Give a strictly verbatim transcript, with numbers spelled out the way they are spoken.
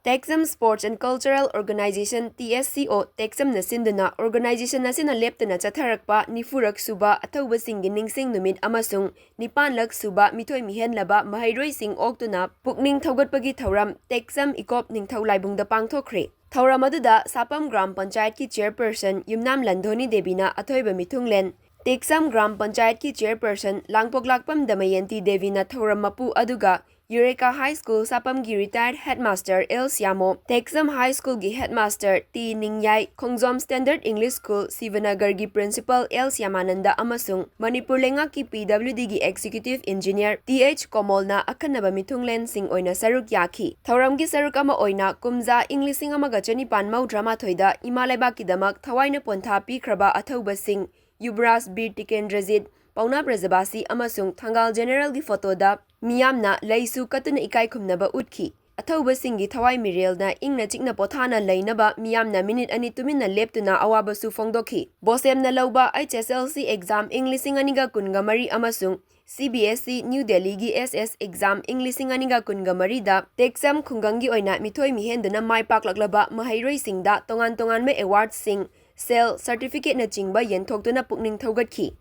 Texam Sports and Cultural Organization, T S C O, Texamꯅ ꯁꯤꯟꯗꯨꯅ organization ꯑꯁꯤꯅ ꯂꯦꯞꯇꯅ ꯆꯠꯊꯔꯛꯄ ꯅꯤꯐꯨꯔꯛ ꯁꯨꯕ ꯑꯊꯧꯕꯁꯤꯡꯒꯤ ꯅꯤꯡꯁꯤꯡ ꯅꯨꯃꯤꯠ ꯑꯃꯁꯨꯡ ꯅꯤꯄꯥꯟꯂꯛ ꯁꯨꯕ ꯃꯤꯊꯣꯏ ꯃꯤꯍꯦꯟꯂꯕ ꯃꯍꯩꯔꯣꯏꯁꯤꯡ ꯑꯣꯛꯇꯨꯅ ꯄꯨꯛꯅꯤꯡ ꯊꯧꯒꯠꯄꯒꯤ ꯊꯧꯔꯝ ꯇꯦꯛꯁꯝ ꯏꯀꯣꯞ ꯅꯤꯡꯊꯧ ꯂꯥꯏꯕꯨꯡꯗ ꯄꯥꯡꯊꯣꯛꯈ꯭ꯔꯦ꯫ ꯊꯧꯔꯝ ꯑꯗꯨꯗ ꯁꯥꯄꯝ ꯒ꯭ꯔꯥꯝ ꯄꯟꯆꯥꯌꯠꯀꯤ chairperson ꯌꯨꯝꯅꯥꯝ ꯂꯟꯗꯣꯅꯤ ꯗꯦꯕꯤꯅ ꯑꯊꯣꯏꯕ ꯃꯤꯊꯨꯡꯂꯦꯟ, ꯇꯦꯛꯁꯝ ꯒ꯭ꯔꯥꯝ ꯄꯟꯆꯥꯌꯠꯀꯤ chairperson ꯂꯥꯡꯄꯣꯛꯂꯥꯛꯄꯝ ꯗꯃꯌꯟꯇꯤ ꯗꯦꯕꯤꯅ ꯊꯧꯔꯝ ꯃꯄꯨ ꯑꯗꯨꯒ ꯌꯨꯔꯦꯀꯥ ꯍꯥꯏ ꯁ꯭ꯀꯨꯜ ꯁꯥꯄꯝꯒꯤ retired headmaster L Shyamo, Teksam high ꯁ꯭ꯀꯨꯜꯒꯤ headmaster T Ningyai, Khongjom Standard English School ꯁꯤꯕꯅꯒꯔꯒꯤ principal ꯑꯦꯜ ꯁ꯭ꯌꯥꯃꯥꯅꯟꯗ ꯑꯃꯁꯨꯡ ꯃꯅꯤꯄꯨꯔ ꯂꯩꯉꯥꯛꯀꯤ P W Dꯒꯤ executive engineer ꯇꯤ ꯑꯩꯆ ꯀꯣꯃꯣꯜꯅ ꯑꯈꯟꯅꯕ ꯃꯤꯊꯨꯡꯂꯦꯟꯁꯤꯡ ꯑꯣꯏꯅ ꯁꯔꯨꯛ ꯌꯥꯈꯤ꯫ ꯊꯧꯔꯝꯒꯤ ꯁꯔꯨꯛ ꯑꯃ ꯑꯣꯏꯅ ꯀꯨꯝꯖꯥ ꯏꯪ ꯂꯤꯁꯤꯡ ꯑꯃꯒ ꯆꯅꯤꯄꯥꯟ ꯃꯧꯗ꯭ꯔꯥ ꯃꯥꯊꯣꯏꯗ ꯏꯃꯥ ꯂꯩꯕꯥꯛꯀꯤꯗꯃꯛ ꯊꯋꯥꯏꯅ ꯄꯣꯟꯊꯥ ꯄꯤꯈ꯭ꯔꯕ ꯑꯊꯧꯕꯁꯤꯡ ꯌꯨꯕꯔꯥꯖ ꯕꯤꯔ ꯇꯤꯀꯦꯟꯗ꯭ꯔꯖꯤꯠ, ꯄꯥꯎꯅꯥ ꯕ꯭ꯔꯖꯕꯥꯁꯤ ꯑꯃꯁꯨꯡ ꯊꯪꯒꯥꯜ ꯖꯦꯅꯔꯦꯜꯒꯤ ꯐꯣꯇꯣꯗ ꯃꯤꯌꯥꯝꯅ ꯂꯩꯁꯨ ꯀꯠꯇꯨꯅ ꯏꯀꯥꯏ ꯈꯨꯝꯅꯕ ꯎꯠꯈꯤ꯫ ꯑꯊꯧꯕꯁꯤꯡꯒꯤ ꯊꯋꯥꯏ ꯃꯤꯔꯦꯜꯅ ꯏꯪꯅ ꯆꯤꯛꯅ ꯄꯣꯊꯥꯅ ꯂꯩꯅꯕ ꯃꯤꯌꯥꯝꯅ ꯃꯤꯅꯤꯠ ꯑꯅꯤ ꯇꯨꯃꯤꯟꯅ ꯂꯦꯞꯇꯨꯅ ꯑꯋꯥꯕꯁꯨ ꯐꯣꯡꯗꯣꯛꯈꯤ꯫ ꯕꯣꯁꯦꯝꯅ ꯂꯧꯕ H S L C exam ꯏꯪ ꯂꯤꯁꯤꯡ ꯑꯅꯤꯒ ꯀꯨꯟꯒ ꯃꯔꯤ ꯑꯃꯁꯨꯡ C B S E New Delhiꯒꯤ S S exam ꯏꯪ ꯂꯤꯁꯤꯡ ꯑꯅꯤꯒ ꯀꯨꯟꯒ ꯃꯔꯤꯗ ꯇꯦꯛꯆꯝ ꯈꯨꯡꯒꯪꯒꯤ ꯑꯣꯏꯅ ꯃꯤꯊꯣꯏ ꯃꯤꯍꯦꯟꯗꯨꯅ ꯃꯥꯏ ꯄꯥꯛꯂꯛꯂꯕ ꯃꯍꯩꯔꯣꯏꯁꯤꯡꯗ ꯇꯣꯉꯥꯟ ꯇꯣꯉꯥꯟꯕ awardꯁꯤꯡ, ꯁꯦꯜ, certificateꯅꯆꯤꯡꯕ ꯌꯦꯟꯊꯣꯛꯇꯨꯅ ꯄꯨꯛꯅꯤꯡ ꯊꯧꯒꯠꯈꯤ꯫